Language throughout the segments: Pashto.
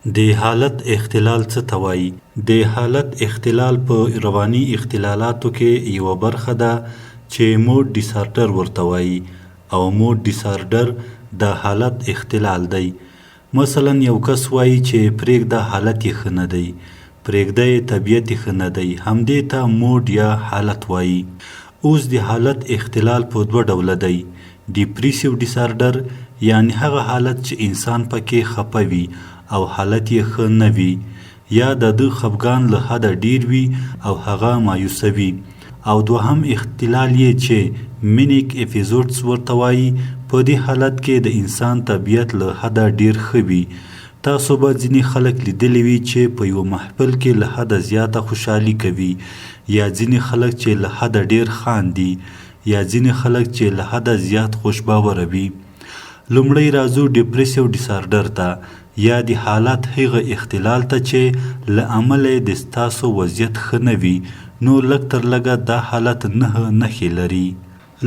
د حالت اختلال څه ته وايي؟ د حالت اختلال په رواني اختلالاتو کې یوه برخه ده چې موډ ډیسارډر ورته وايي او موډ ډیسارډر د حالت اختلال دی. مثلا یو کس وايي چې پرېږده حالت یې ښه نه دی، پرېږده یې طبیعت یې ښه نه دی، همدې ته موډ یا حالت وايي. اوس د حالت اختلال په دوه ډوله دی، ډیپریسیو ډیسارډر یعنې هغه حالت چې انسان پکې خپه وي او حالت یې ښه نه وي یا د ده خپګان له حده ډېر وي او هغه مایوسوي او دوهم اختلال یې چې مینیک اپیزوډز ورته وايي، په دې حالت کې د انسان طبیعت له حده ډېر ښه وي. تاسو به ځینې خلک لیدلي وي چې په یوه محفل کې له حده زیاته خوشحالي کوي یا ځینې خلک چې له حده ډېر خاندي یا ځینې خلک چې له حده زیات خوش باوره وي. لومړی راځو ډیپریسیو ډیسارډر ته یا د حالت هغه اختلال ته چې له امله یې د ستاسو وضعیت ښه نه وي، نو لږ تر لږه دا حالت نهه نښې لري.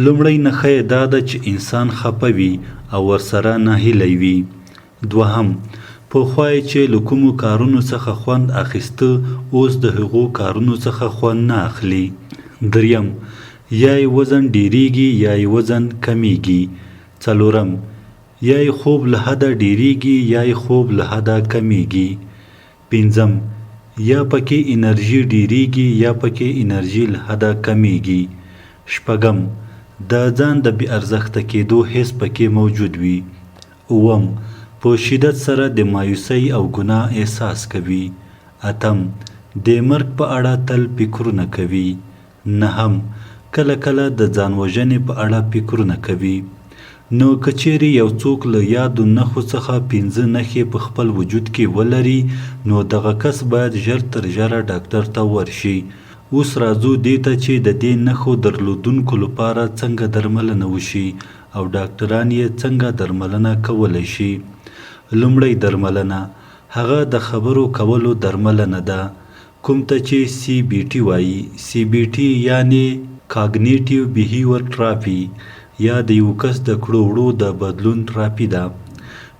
لومړۍ نښه یې دا ده چې انسان خپه وي او ورسره ناهیلی وي. دوهم، پخوا یې چې له کومو کارونو څخه خوند اخیسته اوس د هغو کارونو څخه خوند نه اخلي. دریم، یا یې وزن ډېرېږي یا یې وزن کمېږي. څلورم، یا یې خوب له حده ډېرېږي یا یې خوب له حده کمېږي. پنځم، یا پکې انرژي ډېرېږي یا پکې انرژي له حده کمېږي. شپږم، د ځان د بې ارزښته کېدو حس پکې موجود وي. اووم، په شدت سره د مایوسۍ او ګناه احساس کوي. اتم، د مرګ په اړه تل فکرونه کوي. نهم، کله کله د ځان وژنې په اړه فکرونه کوي. نو که چېرې یو څوک له یادو نښو څخه پنځه نښې په خپل وجود کې ولري، نو دغه کس باید ژر تر ژره ډاکټر ته ورشي. اوس راځو دې ته چې د دې نښو درلودونکو لپاره څنګه درملنه وشي او ډاکټران یې څنګه درملنه کولی شي. لومړۍ درملنه، هغه د خبرو کولو درملنه ده. کوم ته چې سي بي ټي وايي. سي بي ټي یعنې کاګنیټیو بیهیور ټراپي یا د یو کس د کړو وړو د بدلون ټراپي ده.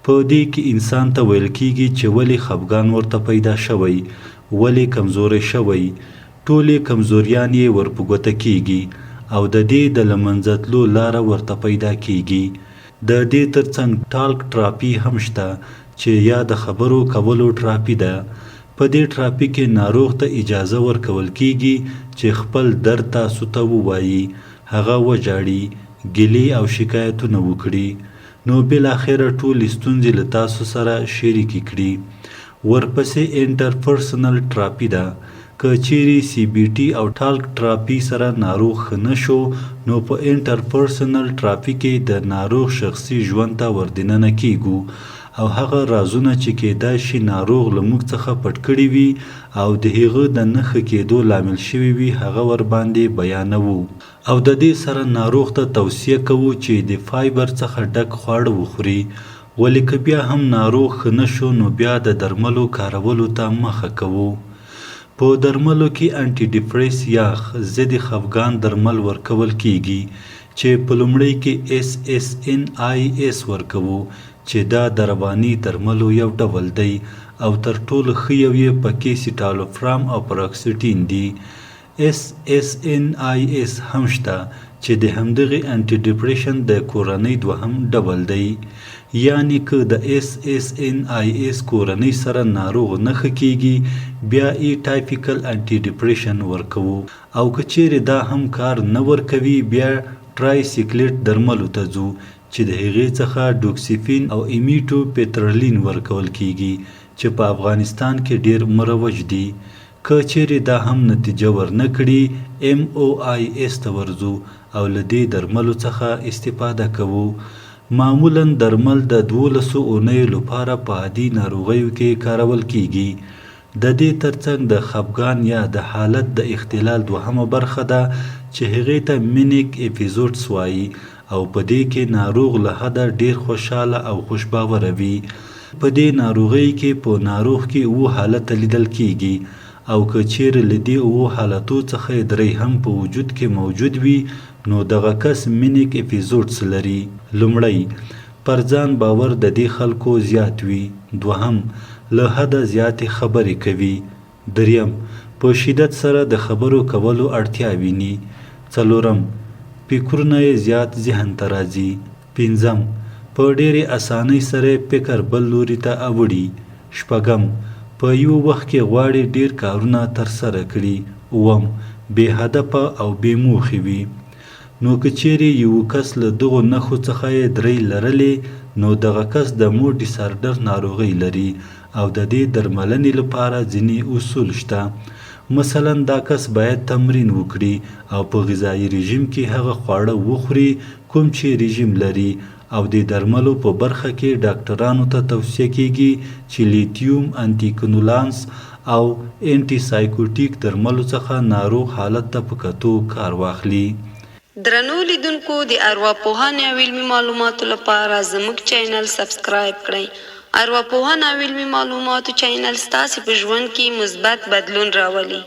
په دې کې انسان ته ویل کیږي چې ولې خپګان ورته پیدا شوی، ولې کمزوری شوی، ټولې کمزوریانې یې ور په ګوته کیږي او د دې د له منځه تلو لاره ورته پیدا کیږي. د دې تر څنګ ټالک ټراپي هم شته چې یا د خبرو کولو ټراپي ده. په دې ټراپي کې ناروغ ته اجازه ورکول کېږي چې خپل درد تاسو ته ووايي، هغه وژاړي، ګیلې او شکایتونه وکړي. نو بالاخره ټولې ستونزې له تاسو سره شریکې کړي. ورپسې انټر پرسنل ټراپي ده. که چیرې سي بي ټي او ټالک ټراپي سره ناروغ ښه نه شو نو په انټر پرسنل ټراپي کې د ناروغ شخصي ژوند ته وردننه کیږو او هغه رازونه چې کیدای شي ناروغ له موږ څخه پټ کړي وي او د هغه د نه ښه کیدو لامل شوي وي هغه ورباندې بیانوو او د دې سره ناروغ ته توصیه کوو چې د فایبر څخه ډک خواړه وخوري ولې که بیا هم ناروغ ښه نه شو نو بیا د درملو کارولو ته مخه کوو. په درملو کې انټي ډیپریس یا ضد خفګان درمل ورکول کیږي چې په لومړۍ کې اس اس ان آی اس ورکوو چې دا د رواني درملو یو ډول دی او تر ټولو ښه یو یې پکې سیټالوفرام او پراکسیټین دي. اس اس ان آی اس هم شته چې د همدغې انټي ډیپریشن د کورنۍ دوهم ډول دی. یعنې که د اس اس ان آی اس کورنۍ سره ناروغ نه ښه کیږي بیا ای ټایپیکل انټي ډیپریشن ورکوو او که چیرې دا هم کار نه ورکوي بیا ټرای سیکلیټ درملو ته ځو چې د هغې څخه ډوکسیفین او ایمیټو پیترلین ورکول کیږي چې په افغانستان کې ډیر مروج دي. که چېرې دا هم نتیجه ورنه کړي، اېم او آی اېس ته ورځو او له دې درملو څخه استفاده کوو. معمولاً درمل د 12 اونیو لپاره په عادي ناروغیو کې کارول کېږي. د دې ترڅنګ د خپګان یا د حالت د اختلال دوهمه برخه ده چې هغې ته مینیک اپیزوډس وايي او په دې کې ناروغ له حده ډېر خوشحاله او خوشباوره وي. په دې ناروغۍ کې په ناروغ کې اووه حالته لیدل کېږي او که چېرې له دې اوو حالتو څخه یې درۍ هم په وجود کې موجود وي نو دغه کس مینیک اپیزوډس لري. لومړی، پر ځان باور د دې خلکو زیات وي. دوهم، له حده زیاتې خبرې کوي. دریم، په شدت سره د خبرو کولو اړتیا ویني. څلورم، فکرونه یې زیات ذهن ته راځي. پنځم، په ډېرې اسانۍ سره یې فکر بل لوري ته اوړي. شپږم، په یوه وخت کې غواړي ډېر کارونه ترسره کړي. اووم، بې هدفه او بې موخې وي. نو که چېرې یو کس له دغو نښو څخه یې درې لرلې، نو دغه کس د موډ ډیسارډر ناروغي لري او د دې درملنې لپاره ځینې اصول شته. مثلا دا کس باید تمرین وکړي او په غذایي رژیم کې هغه خواړه وخوري کوم چې رژیم لري، او د درملو په برخه کې ډاکټرانو ته توصیه کیږي چې لیتیوم، انتي کنولانس او انټي سایکوټیک درملو څخه ناروغ حالت ته په کتو کار واخلي. درنو لیدونکو د ارواپوهنې او علمي معلوماتو لپاره زموږ چینل سبسکرایب کړئ. ارواپوهنه او علمي معلوماتو چینل ستاسې په ژوند کې مثبت بدلون راولي.